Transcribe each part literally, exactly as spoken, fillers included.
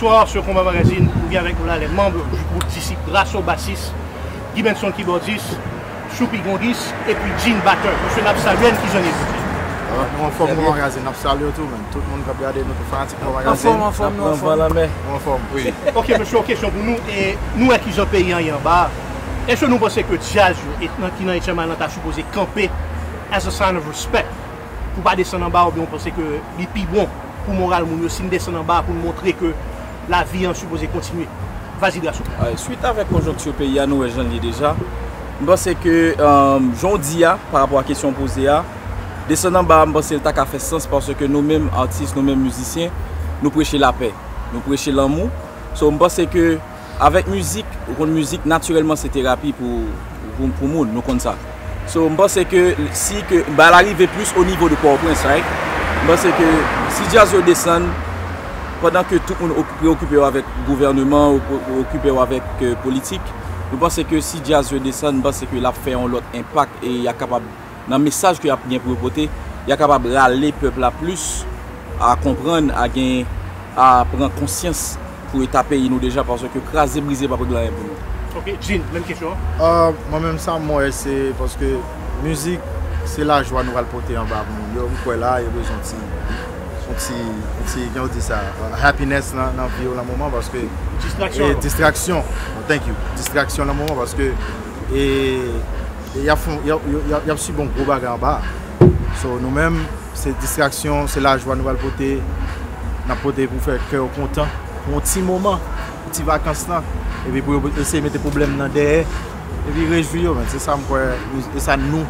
Bonsoir sur Konba Magazine, nou gen avèk nou la lè manm du group Disip, Raso basis, Gibenson kibòdis, Choupi gongis, epi Jean batteur. Mesye, n ap salye n, kijan n ye? Ah, nou anfòm, Konba Magazine, n ap salye w tou, men. Tout moun k ap gade nou, tout fanatik Konba Magazine. Anfòm, anfòm, nou anfòm. Nou anfòm. Wi. Ok, mesye, yon kesyon pou nou, e nou wè kijan peyi an ye anba a. Èske nou panse ke djaz yo, e nan, ki nan H M I lan ta sipoze kanpe as a sign of respect? Pou pa desann anba, oubyen w panse ke li pi bon pou moral moun yo si n desann anba pou n montre ke lavi an sipoze kontinye? Vas-y, Drasso. Suit avèk konjonkti peyi a, nou wè jan l ye deja. M panse ke, jan w di a, pa rapò a kesyon w poze a, desann anba a, m panse l ta ka fè sans paske nou menm atis, nou menm mizisyen, nou preche lapè, nou preche lanmou. So, m panse ke avèk mizik, ou konn mizik natirèlman se terapi pou, pou, pou moun, nou konn sa. So, m panse ke si ke bagay la rive plis o nivo de Pòtoprens, right? M panse ke si djaz yo desann, pandan ke tout moun ok-, preokipe yo avèk gouvèneman, ou, ou okipe yo avèk, euh, politik, m panse ke si djaz yo desann, m panse ke l ap fè yon lòt enpak e y a kapab nan mesaj ke y ap gen pou yo pote, y a kapab rale pèp la plis a konprann, a gen, a pran konsyans pou eta peyi nou deja, paske kraze brize p ap regle anyen pou nou. Ok, Jean, menm kesyon an. Ah, mwen menm sa m wè se paske mizik se lajwa nou pral pote anba moun yo. M kwè la yo bezwen ti, yon ti, yon ti, jan yo di sa, ah, happiness nan, nan vi yo nan moman paske distraksyon, e, distraksyon. Oh, thank you. Distraksyon nan moman paske e, e y ap fon, y ap, y ap, y ap sibi yon gwo bagay anba. So, nou menm, se distraksyon, se lajwa nou pral pote, n ap pote pou fè kè yo kontan, pou yon ti moman, pou ti vakans lan, epi pou yo eseye mete pwoblèm nan dèyè, epi rejwi yo, men se sa m kwè, e sa nou,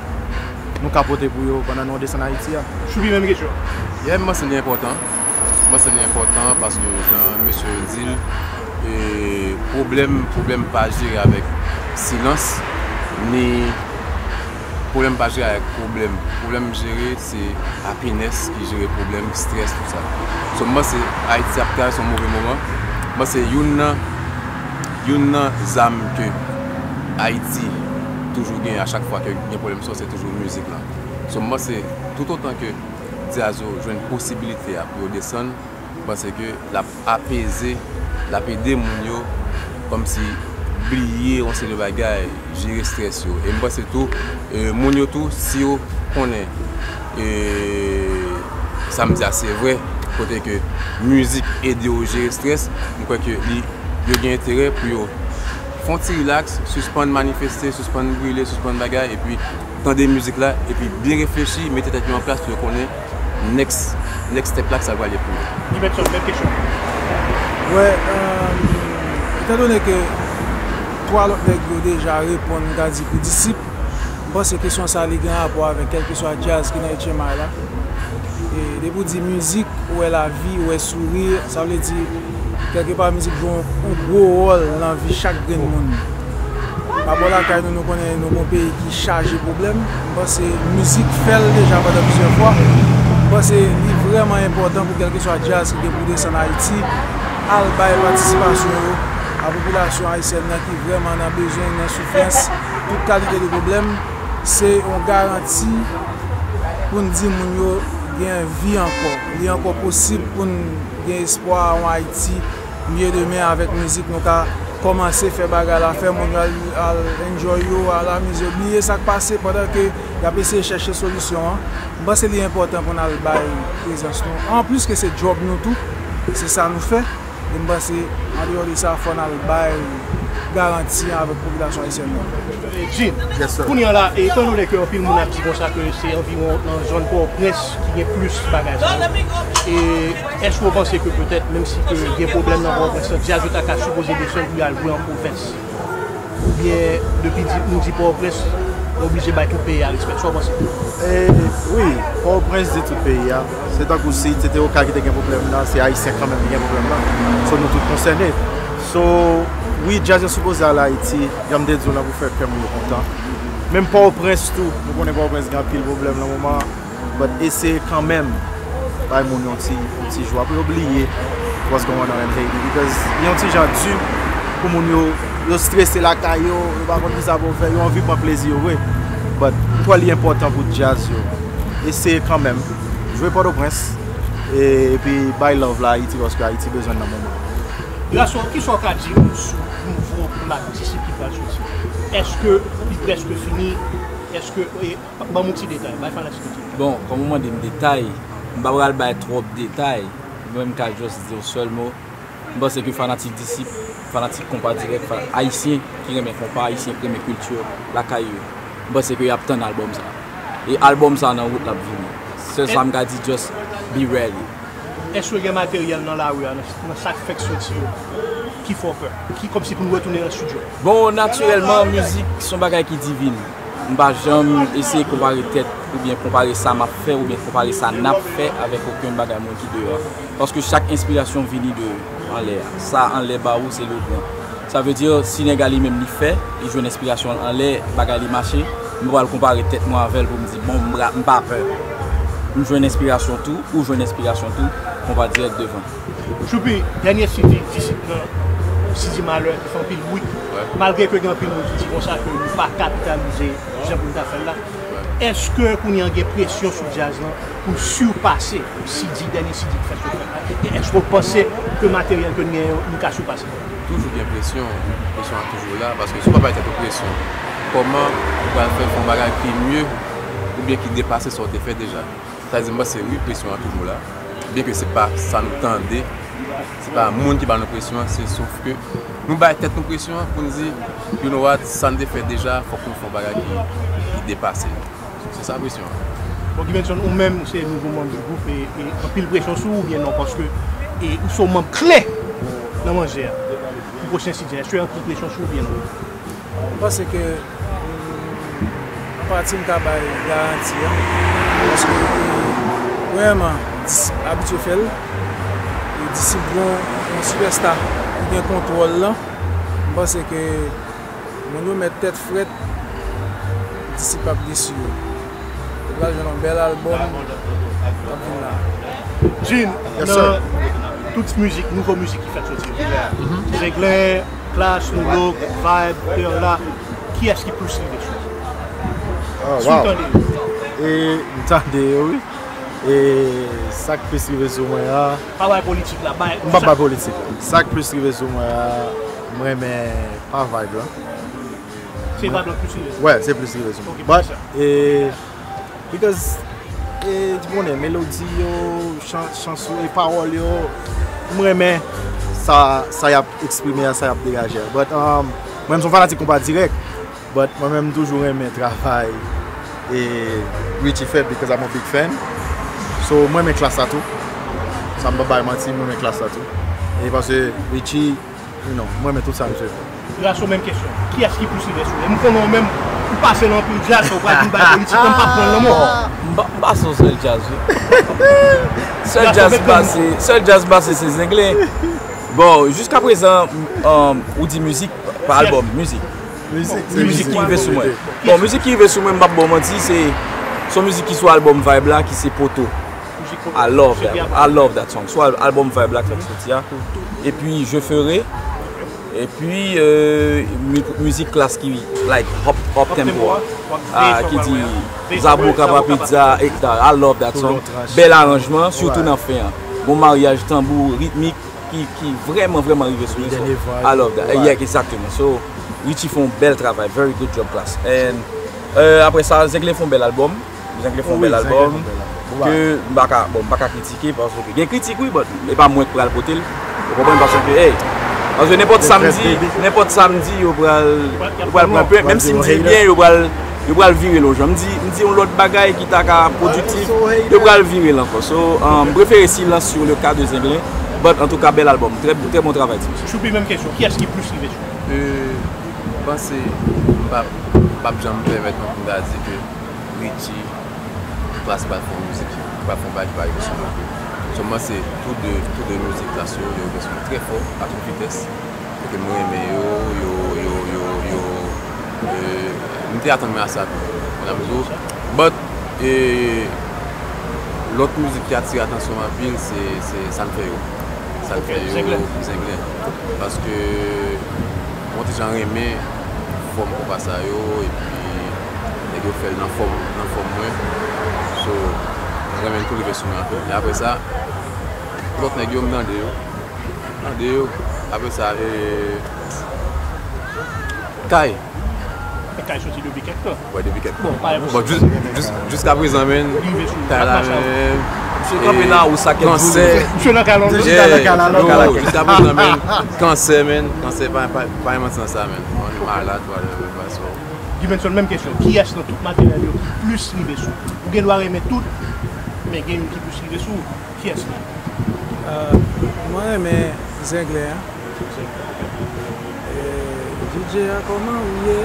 nou ka pote pou yo pandan nou desann Ayiti a. Choupi, menm kesyon. Yeah, m panse li enpòtan. M panse li enpòtan paske jan mesye yo di l, e, pwoblèm, pwoblèm pa jere avèk silans, ni pwoblèm pa jere avèk pwoblèm. Pwoblèm jere se happiness ki jere pwoblèm, strès, tout sa. So, m panse Ayiti ap travèse yon move moman. M panse youn nan, youn nan zam ke Ayiti toujou gen a chak fwa ke gen pwoblèm sa, se toujou mizik lan. So, m panse toutotan ke djaz yo jwenn posibilite a pou yo desann, m panse ke l ap apeze, l ap ede moun yo kòmsi bliye yon seri de bagay, jere strès yo. E m panse tou, e, moun yo tou, si yo konnen, e, sa m di a se vre, kote ke mizik ede yo jere strès, m kwè ke li, yo gen enterè pou yo fè yon ti rilaks, sispann manifeste, sispann brile, sispann bagay, epi tande mizik la, epi byen reflechi, mete tèt yo an plas pou yo konnen next, next step la, ki sa pral ye pou yo. Iberson, menm kesyon. Wè, euh, etandone ke twa lòt nèg yo deja reponn, m ka di, pou Disip, m panse kesyon sa a, li gen rapò avèk kèlkeswa djaz ki nan H M I la. E depi w di mizik, ou wè lavi, ou wè souri, sa vle di, kèlkepa, mizik jwe yon, yon gwo wòl nan vi chak grenn moun. Pa bò lakay nou, nou konnen nou gon peyi ki chaje pwoblèm. M panse mizik fè l deja pandan plizyè fwa. M panse li vrèman enpòtan pou kèlkeswa djaz ki gen pou desann Ayiti, al bay patisipasyon yo a popilasyon ayisyèn nan ki vrèman nan bezwen, nan soufrans, tout kalite de pwoblèm. Se yon garanti pou n di moun yo gen vi ankò. Li ankò posib pou n gen espwa yon Ayiti mye demen avèk mizik. Nou ka kòmanse fè bagay la, fè moun yo al, al enjoy yo, al amize yo, bliye sa k pase pandan ke y ap eseye chèche solisyon an. M panse li enpòtan pou n al bay prezans nou. Anplis ke se djòb nou tou, se sa nou fè. E m panse, andeyò de sa, fò n al bay garanti an avèk popilasyon ayisyèn nan. Jean, yes, sir, kounye a la, e, etandone ke anpil moun ap di konsa ke se anviwon nan zòn Pòtoprens ki gen plis bagay sa yo, e èske w panse ke petèt, menm si ke gen pwoblèm nan Pòtoprens lan, djaz yo ta ka sipoze desann pou y al jwe an pwovens? Oubyen, depi di, nou di Pòtoprens, nou oblije bay tout peyi a respè. Sa w panse? E, wi, Pòtoprens di tout peyi a. Se tankou si se te Oka ki te gen pwoblèm nan, se Ayisyen kanmenm ki gen pwoblèm nan. So, nou tout konsène. So, wi, djaz yo sipoze al Ayiti, jan m te di w lan, pou fè kè moun yo kontan. Menm Pòtoprens tou, nou konnen Pòtoprens gen anpil pwoblèm nan moman an. But eseye kanmenm bay moun yon ti, yon ti jwa pou yo bliye what's going on in Haiti, because li yon ti jan di pou moun yo, yo strese lakay yo, yo pa konn kisa pou yo fè, yo anvi pran plezi yo vre. But m kwè li enpòtan pou djaz yo eseye kanmenm jwe Pòtoprens, e, epi bay love la Ayiti, paske Ayiti bezwen l nan moman. Gason, kisa w ka di nou sou nouvo plak Disip ki pral soti? Èske li prèske fini? Èske, e, ban m yon ti detay, bay fanatik yo ti detay. Bon, kòm ou mande m detay, m pa pral bay twòp detay, mwen m ka just di yon sèl mo. M panse ke fanatik Disip, fanatik Konpa Dirèk, fa-, ayisyen ki renmen konpa, ayisyen ki renmen kilti lakay yo, m panse ke y ap tann albòm sa. E albòm sa nan wout l ap vini. Sèl sa m ka di, just be ready. Èske gen materyèl nan lari a, nan, nan sa k fèk soti yo, ki fè w pè? Ki kòmsi pou nou retounen nan estidyo? Bon, natirèlman, mizik se yon bagay ki divin. M pa janm eseye konpare tèt oubyen konpare sa m ap fè oubyen konpare sa n ap fè avèk okenn bagay moun ki deyò a. Paske chak enspirasyon vini de anlè a. Sa anlè ba ou, se li w pran. Sa vle di, si nèg la li menm li fè, li jwenn enspirasyon l anlè, bagay li mache, m pa pral konpare tèt mwen avè l pou m di, bon, m pa, m pa pè. M jwenn enspirasyon tou, ou jwenn enspirasyon tou, Konpa Dirèk devan. Choupi, dènye C D Disip nan, C D Malè, ki fè anpil bri. Wi. Malgre ke gen anpil moun ki di konsa ke nou pa kapitalize jan pou nou ta fè l la. Èske kounye a gen presyon sou djaz lan pou sipase C D, dènye C D ki fèt sou fèt la? E èske w panse ke materyèl ke n genyen yo, nou ka sipase? Toujou gen presyon, presyon an toujou la, paske si w pa bay tèt ou presyon, kòman ou pral fè fè yon bagay ki mye oubyen ki depase sa w te fè deja? Sa vle di, m panse wi, presyon an toujou la, byenke se pa sa nou tande, se pa moun ki ba nou presyon an, se sof ke nou bay tèt nou presyon an pou n di, you know what, sa n te fè deja, fòk nou fè yon bagay ki, ki depase l. Se sa presyon an. Bon, Givenson, ou menm, ou se nouvo manm di gwoup, e, e anpil presyon sou ou oubyen non? Paske, e, ou se yon manm kle nan manzè a. Pou pwochen C D a, èske anpil presyon sou ou oubyen non? M panse ke, mm, an pati m ka bay garanti a. Paske, e, premyèman, Disip abitye fè l. E Disip gon yon sipèsta ki gen kontwòl lan. M panse ke moun yo mèt tèt frèt, Disip p ap desi yo. Yo pral jwenn yon bèl albòm k ap vin la. Jin, nan tout mizik, nouvo mizik ki fèk soti yo, Zenglen, Klass, Nu Look, Vibe, Perla, kiyès ki plis rive sou ou? Ah, si w tande yo. E, m tande yo, wi. E sa k plis rive sou mwen an. Pa bay politik la, bay. M p ap bay politik la. Sa k plis rive sou mwen an, m renmen pa vibe la. Se vibe la k plis rive sou ou? Wè, se plis rive sou mwen. Ok, poukisa? But, e, because, e, ti konnen, melodi yo, chan-, chanson, e pawòl yo, m renmen sa, sa y ap eksprime a, sa y ap degaje a. But, um, mwen, m se yon fanatik Konpa Dirèk. But mwen menm, m toujou renmen travay e Richie fè, because I'm a big fan. So, mwen renmen Klass la tou. Sa m pa bay manti, mwen renmen Klass la tou. E paske Richie, you know, mwen renmen tout sa misye fè. Grasso, menm kesyon. Kiyès ki plis rive sou ou? E m konnen w menm, ou pase nan anpil djaz, ou pral vin bay politik, men m p ap pran l nan men w. M pa, m pa se yon sèl djaz, wi. Sèl djaz m pase, sèl djaz m pase se Zenglen. Bon, jiskaprezan, um, ou di mizik, pa albòm, mizik. Mizik, se mizik ki rive sou mwen. Bon, mizik ki rive sou mwen, m p ap ba w manti, se, se yon mizik ki sou albòm Vibe la, ki se Poto. I love that. I love that song. Sou al-, albòm Vibe la k fèk soti a. Epi Je ferai. Epi, euh, mi-, mizik Klass ki, like, up, up tempo a. Ah, ki di Zabuka pa pizza, et cetera. I love that song. Bèl aranjman, sitou nan fen an. Bon maryaj tanbou, ritmik, ki, ki vrèman, vrèman rive sou mwen. So, I love that. Yeah, exactement. So, Richie fè yon bèl travay. Very good job, Klass. And, euh, apre sa, Zenglen fè yon bèl albòm. Zenglen fè yon bèl albòm. Ke m pa ka, bon, m pa ka kritike, paske gen kritik, wi, but e pa mwen k pral pote l. Ou konprann? Paske, hey, paske nenpòt sa m di, nenpòt sa m di, yo pral, yo pral pran pwen. Menm si m di l byen, yo pral, yo pral vire l yon jan. M di, m di yon lòt bagay ki ta ka pwodiktif, yo pral vire l ankò. So, um, m prefere silans sur le cas de Zenglen. But, antouka, bèl albòm. Trè, trè bon travay, ti mesye. Choupi, menm kesyon. Kiyès ki plis rive sou ou? Euh, m panse, m p ap, m p ap janm pèmèt mwen pou m ta di ke Richie, Klass pral fè yon mizik, pral fè yon bagay ki pa rive sou mwen. So, m panse tou de, tou de mizik Klass yo, yo rive sou mwen trè fò, a tout vitès. Kote m renmen yo, yo, yo, yo, yo, euh, m te atann mwen a sa tou. Konn ap di w. But, e, lòt mizik ki atire atansyon m anpil, se, se Sa n fè yo. Sa n fè yo, Zenglen. Paske mwen te jan renmen fòm konpa sa yo, epi nèg yo fè l nan fòm, nan fòm mwen. So, mwen renmen l tou rive sou mwen anpil. Men apre sa, lòt nèg yo, m tande yo. M tande yo. Apre sa, e, Kay. E Kay soti depi kèk tan. Wè, depi kèk tan. Bon, pa yon Bon, jis, jis, jiska prezan, menn, Rive sou Kay la, Macha. Menn. Misye kanpe la, ou sa kèk Kansè. Misye nan Kay la. Yeah, Kay la, yo, Kay la. Jiska prezan, menn, kansè, menn, kansè pa, pa, pa yon manti nan sa, menn. Mwen malad, whatever, so. Givenson, menm kesyon. Kiyès nan tout materyèl yo ki plis rive sou ou? Ou gen dwa renmen tout, men gen youn ki plis rive sou ou. Kiyès li? Euh, mwen renmen Zenglen an. E, D J a, kòman ou ye?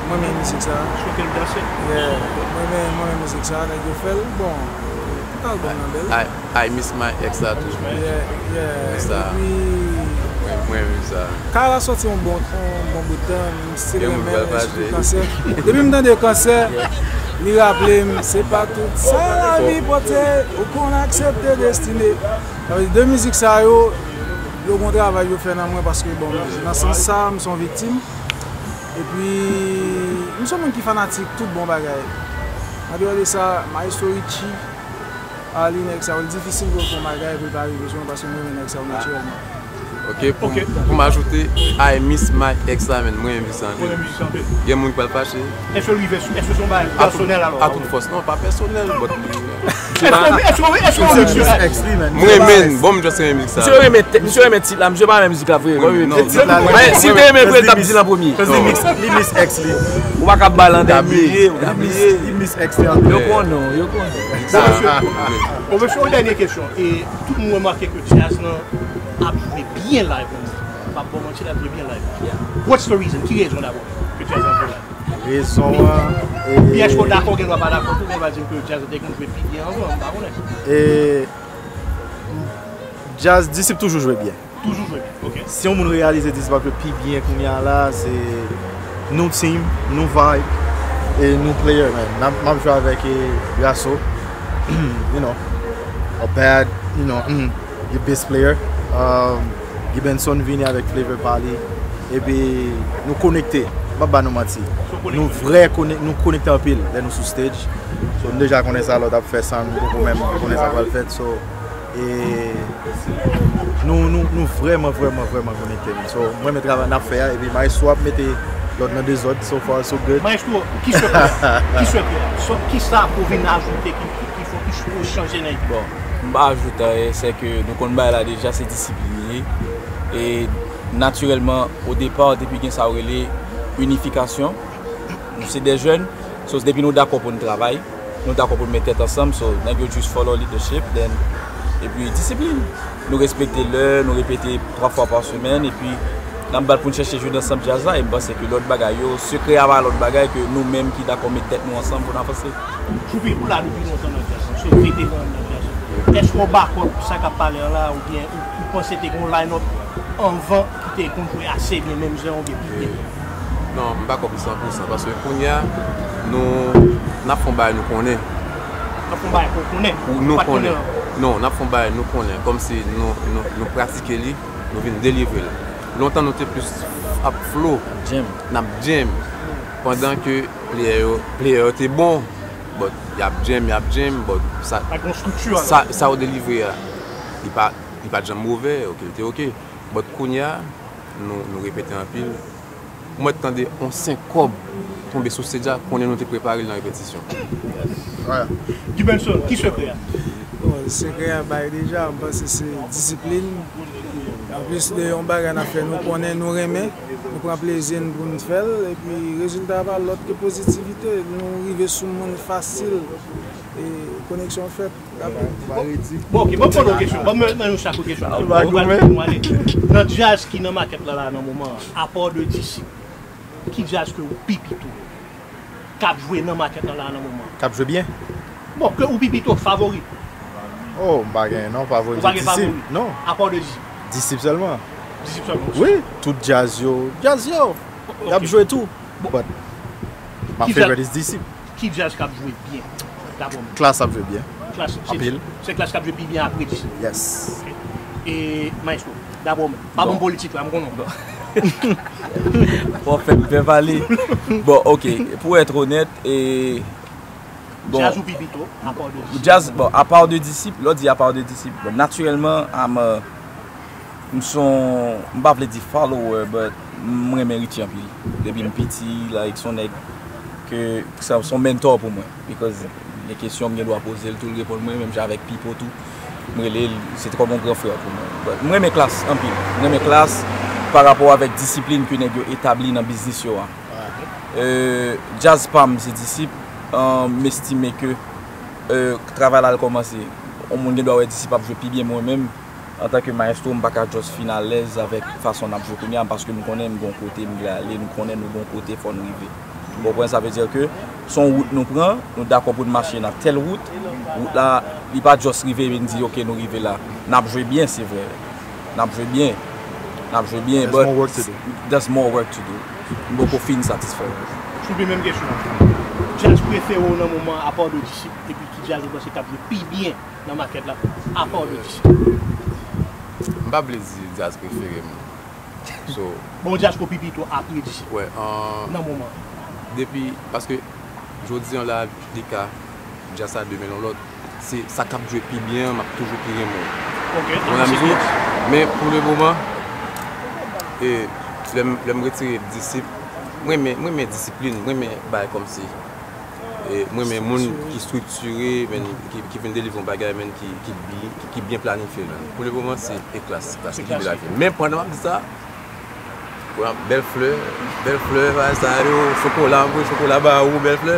Mwen renmen mizik sa. Sou kèl danse? Yeah, mwen renmen, mwen renmen mizik sa, nèg yo fè l bon. Tout album nan bèl. I, I miss my ex la tou. Yeah, yeah. Sa. Epi Mwen, mwen renmen sa. Kay la soti yon bon, yon bon bout tan, m still Gen moun renmen pral l, fache. Espri kansè. Depi m tande kansè, li raple m, se pa tout sa lavi pote, ou konn aksepte destine. Sa vle di, de mizik sa yo, yo gon travay yo fè nan mwen, paske, bon, nan sans sa, m se yon viktim. Epi, m se yon moun ki fanatik tout bon bagay. Andeyò de sa, Maestro Richie, Arly, nèg sa yo, li difisil pou yo fè yon bagay pou l pa rive sou mwen, paske m renmen nèg sa yo natirèlman. Ok, pou, Ok. pou m ajoute, I miss my ex la, menn, mwen renmen sa anpil. Mwen renmen sa anpil. Gen moun ki pral fache. Èske l rive sou, èske se yon bagay A tout, pèsonèl alò? a tout fòs, non, pa pèsonèl, but Èske w, èske w, èske w remix yo? Ex li, man. Mwen renmen, bon, m just renmen mizik sa. Misye renmen, misye renmen tit la, misye pa renmen mizik la vre. Mwen renmen Non. tit la. Men si l te renmen vre, l t ap di l an premye. Cause li miss, li miss ex li. Ou pa ka ba l an Li ta dènye. bliye, ou ta Li miss, bliye. li miss ex li an Yo premye. konnen, yo konnen. Sa. Bon, mesye, yon dènye kesyon. E tout moun remake ke djaz lan ap jwe byen live. M p ap ba w manti, l ap jwe byen live. What's the reason? Ki rezon dabò ke djaz lan jwe live? Rezon an, e Pi èske w dakò, gen dwa pa dakò tou, men w va di m ke djaz te konn jwe pi byen anvan, m pa konnen. E djaz, Disip toujou jwe byen. Toujou jwe byen, ok. Si yon moun reyalize Disip ap jwe pi byen kounye a la, se nou team, nou vibe, e nou player, man. M ap, m ap jwe avèk, e, Yaso, you know, a bad, you know, mm, your best player. Um, Gibenson vini avèk flavor pa li. Epi nou konekte. M p ap ba nou manti. Nou vrè konek-, nou konekte anpil lè nou sou stage. So, m deja konnen sa lòt ap fè san nou poko menm konnen sa pral fèt. So, e nou, nou, nou vrèman, vrèman, vrèman konekte, man. So, mwen renmen travay n ap fè a. Epi Maestro ap mete lòt nan dezòd. So far, so good. Maestro, ki sekrè? Ki sekrè? So, ki sa pou vin ajoute ki, ki, ki fè, ki pou chanje nan Bon, m pa ajoute anyen, se ke nou konn bagay la deja, se disiplin li ye. E natirèlman, o depa, depi gen sa yo rele inifikasyon, nou se de jèn, so depi nou dakò pou n travay, nou dakò pou n met tèt ansanm, so nèg yo just follow leadership, then, epi disiplin. Nou respekte lè, nou repete twa fwa pa semèn, epi n ap bat pou n chèche jwenn ansanm djaz la, e m panse ke lòt bagay yo, sekrè a pa lòt bagay ke nou menm ki dakò met tèt nou ansanm pou n avanse. Choupi, ou la depi lontan nan djaz lan, se yon veteran nan djaz lan. Èske w dakò pou sa k ap pale an la, oubyen ou, ou panse te gen yon line-up anvan ki te konn jwe ase byen, menm jan oubyen pi byen? Non, m pa dakò pou san pou san, paske kounye a, nou, n ap fè yon bagay nou konnen. N ap fè yon bagay ke w konnen? Ou nou konnen. Non, n ap fè yon bagay nou konnen, kòmsi nou, nou, nou pratike li, nou vin delivre l. Lontan nou te plis ap flow, n ap jam, pandan ke player yo, player yo te bon, but y ap jam, y ap jam, but sa, sa, sa yo delivre a, li pa, li pa t janm move, ok, li te ok. But kounye a, nou, nou repete anpil. Ou mèt tande yon senk kòb tonbe sou stage a, konnen nou te prepare l nan repetisyon. Gibenson, ki sekrè a? Bon, sekrè a bay deja, m panse se disiplin. Anplis de yon bagay n ap fè, nou konnen, nou renmen, nou pran plezi n pou n fè l, epi rezilta a pa lòt ke pozitivite. Nou rive sou moun fasil, e koneksyon fèt. Bon, ok, ban m poze w kesyon. Ban m, ban nou chak yon kesyon. Ou pral goumen. Nan djaz ki nan makèt la, la, nan moman an, apa de Disip, ki djaz ke ou pi pito k ap jwe nan makèt la, la, nan moman an? K ap jwe byen? Bon, ke ou pi pito favori. Oh, m pa gen non favori. Ou pa gen favori? Non. Apa de Disip? Disip sèlman. Disip sèlman? Wi, tout djaz yo, djaz yo, y ap jwe tou. But my favorite is Disip. Ki djaz k ap jwe byen, dapre w menm? Klass ap jwe byen. Klass, se, anpil. Se Klass k ap jwe pi byen apre Disip. Yes. Ok. E, Maestro, dapre w menm? Pa bon politik la, m konnen w. W ap fè m pè pale. Bon, ok, pou èt onèt, e, bon, djaz ou pi pito, apa de Disip? Djaz, bon, apa de Disip, lè w di apa de Disip, bon, natirèlman, I'm a M son, m pa vle di follower, but m renmen Richie anpil. Depi m piti, like, son nèg ke, se, se yon mentor pou mwen. Because gen kesyon m gen dwa poze l tou, l reponn mwen, menm jan avèk Pipo tou. M rele l, se te kòm yon gran frè pou mwen. But m renmen Klass anpil. M renmen Klass pa rapò avèk disiplin ke nèg yo etabli nan biznis yo a. Euh, djaz pa m se Disip, euh, m estime ke, euh, travay la al kòmanse. Yon moun gen dwa wè Disip ap jwe pi byen mwen menm. Antanke mayestwo, m pa ka just fin alèz avèk fason n ap jwe kounye a, paske m konnen m gon kote m vle ale, m konnen nou gon kote fò n rive. Ou konprann? Sa vle di ke se yon wout nou pran, nou dakò pou n mache nan tèl wout. Wout la, li pa just rive epi n di, "Ok, nou rive la." N ap jwe byen, se vre. N ap jwe byen. N ap jwe byen, but there's more work to do. M poko fin satisfè. Souple, menm kesyon an. Djaz prefere w nan moman, apa de Disip, epi ki djaz ou panse k ap jwe pi byen nan makèt la, apa de Disip? M pa vle di djaz prefere m. So, Bon, djaz ke w pi pito apre Disip, wè, an, nan moman. Depi, paske jodi an la, li ka, djaz sa demen yon lòt. Se sa k ap jwe pi byen an, m ap toujou pi renmen w. Ok, Ou konprann sa m di w? Men pou le moman, e, lè m, lè m retire Disip, mwen renmen, mwen renmen disiplin, mwen renmen bagay kòmsi. E, mwen renmen moun ki estriktire, men ki, ki vin delivre yon bagay, men ki, ki, byen, ki, ki byen planifye, men. Pou le moman, se E-Klass, E-Klass ki pi byen planifye. Men pandan m ap di sa, bèl flè, bèl flè, bagay sa yo, chokola, m voye chokola ba ou, bèl flè.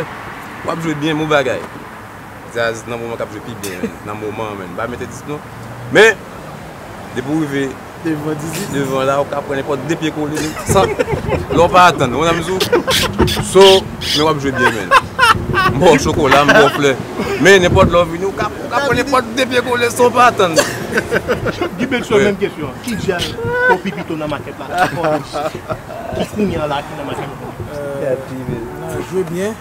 W ap jwe byen, bon bagay. Djaz nan moman k ap jwe pi byen, men. Nan moman, men. M pa mete dis non. Men, depi w rive devan la, ou ka pran nenpòt de pye kole, san, lè w pa atann, ou nan mizou. So, men w ap jwe byen, men. M ba w chokola, m ba w flè. Men nenpòt lè w vini, ou ka, ou ka pran nenpòt de pye kole san w pa atann. Guy Benson, menm kesyon an. Ki djaz ke w pi pito nan makèt la? Ki kounye a la ki nan makèt la? Nan jwe byen.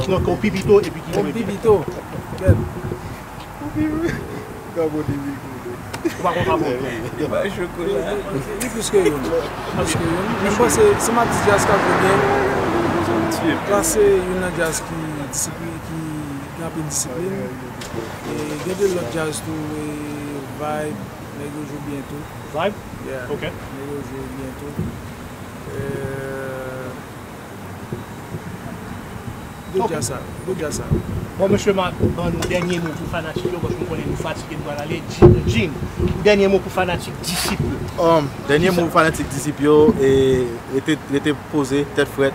Non, ke w pi pito epi ki Bon, pi pito. Kèt. Ou pa konn pa bon. Li plis ke youn. Plis ke youn. Men m panse, si m ap di djaz k ap jwe byen, Klass se youn nan djaz ki disiplin, ki gen anpil disiplin. E gen de lòt djaz tou, e vibe, nèg yo jwe byen tou. Vibe? Yeah. Ok. Nèg yo jwe byen tou. E, Gwo djaz sa, gwo djaz sa. Bon, mesye Marc, ban nou dènye mo pou fanatik yo, paske m konnen nou fatige, nou pral ale. Jean, Jean, dènye mo pou fanatik Disip yo. Um, dènye mo pou fanatik Disip yo, e rete, rete poze, tèt frèt,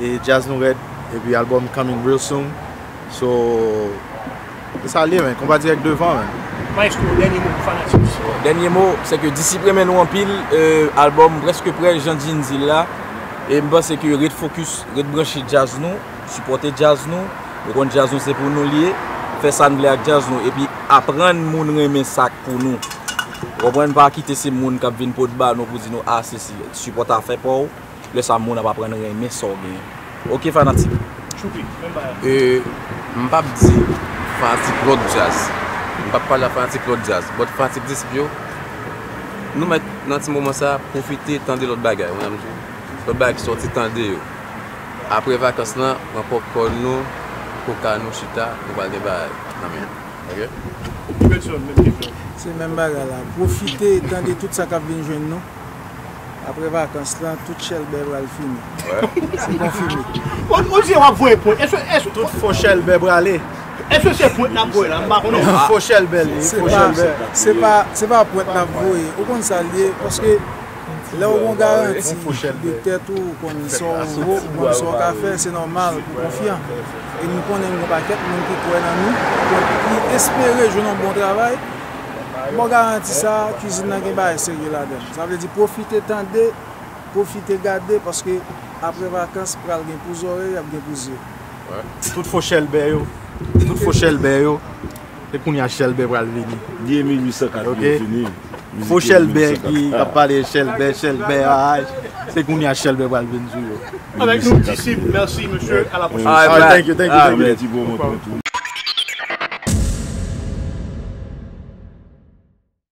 e djaz nou rèd, epi album coming real soon. So, e sa l ye, men, konba dirèk devan, men. Maestro, dènye mo pou fanatik Disip yo. Dènye mo, se ke Disip renmen nou anpil, e, album prèske prè, jan Jean di l la, e m panse ke ret fokis, ret branche djaz nou, sipòte djaz nou, nou konn djaz nou se pou nou l ye, fè sa n vle ak djaz nou, epi aprann moun renmen sa k pou nou. Ou konprann, pa kite se moun k ap vin pot ba nou pou di nou, a, sesi, sipòte afè pa w, lè sa moun ap aprann renmen sa w genyen. Ok, fanatik. Tchoupi, menm bagay. E m p ap di fanatik lòt djaz. M p ap pale a fanatik lòt djaz. But fanatik Disip yo, nou mèt nan ti moman sa, pwofite tande lòt bagay, ou konprann sa m di w? Lòt bagay ki sòti, tande yo. Apre vakans lan, pran popcorn nou, koka nou, chita, nou pral gen bagay nan men nou. Ok? Benson, menm kesyon. Se menm bagay la. Pwofite tande tout sa k ap vin jwenn nou. Apre vakans lan, tout chèlbè pral fini. Se konfime. On, on dirait w ap voye pwen. Èske, èske, Tout fo chèlbè prale. èske se pwen n ap voye la? M pa konnen. Fo chèlbè li, Se fo pa, chèlbè. se pa, se pa pwent n ap voye. Ou konn sa l ye, paske lè w gon garanti de tèt ou, ou konn sa w vo, ou konn sa w ka fè, se nòmal pou konfyan. E nou konnen gon pakèt moun ki kwè nan nou, ki espere jwenn yon bon travay. Bon garanti sa, kizin nan gen bagay serye ladan l. Sa vle di pwofite tande, pwofite gade, paske apre vakans pral gen pou zòrèy, ap gen pou zye. Tout fo chèlbè yo, tout fo chèlbè yo, se kounye a chèlbè pral vini. Byen mil uit san kat yo fini. Fo chèlbè ki ap pale chèlbè, chèlbè, ay, se kounye a chèlbè pral vin sou yo. Avec nous, Disip, merci, monsieur, à la prochaine. Alright, thank you, thank you, thank you. Mèsi pou mwen tou.